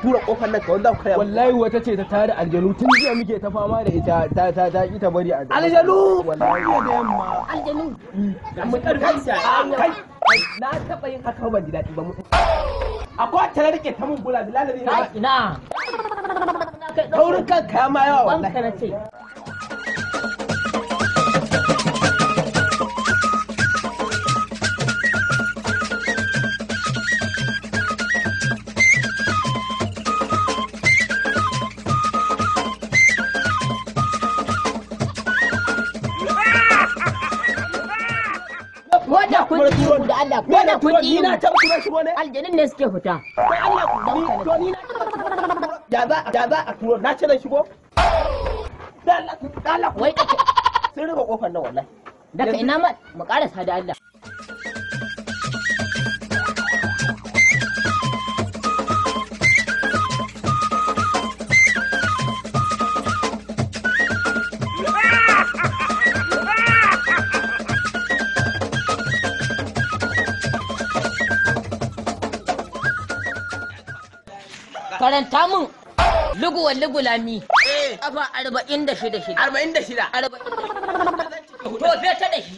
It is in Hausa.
Tura kofar nan ka wanda ku karya. Wallahi wata ce ta tada aljanu tun jiya muke ta fama da ita, ta ki ta bari a Aljanu! Wallahi da yamma. Aljanu. Mu karfin sa kai, na taba yin haka ban ji daɗi ba. Akwai wata na rike ta mun bula bilal ne. Kai ina. Taurin kanka ya ma yawa wallahi. Banka na ce. Ko da kun ji ku da Allah, ko da kun ji Ni na taɓa tura shi ne. Aljanun ne suke fita. Dan Allah ni to ni na ya za a turo na ce na shigo. Dan Allah, dan Allah. Wai kake Sun rufe kofar nan wallahi. daga ina ma mu karasa da Allah. Karanta mun luguwa lugulami. Kafa 46 shida. 46. 40. To fe ta da shi.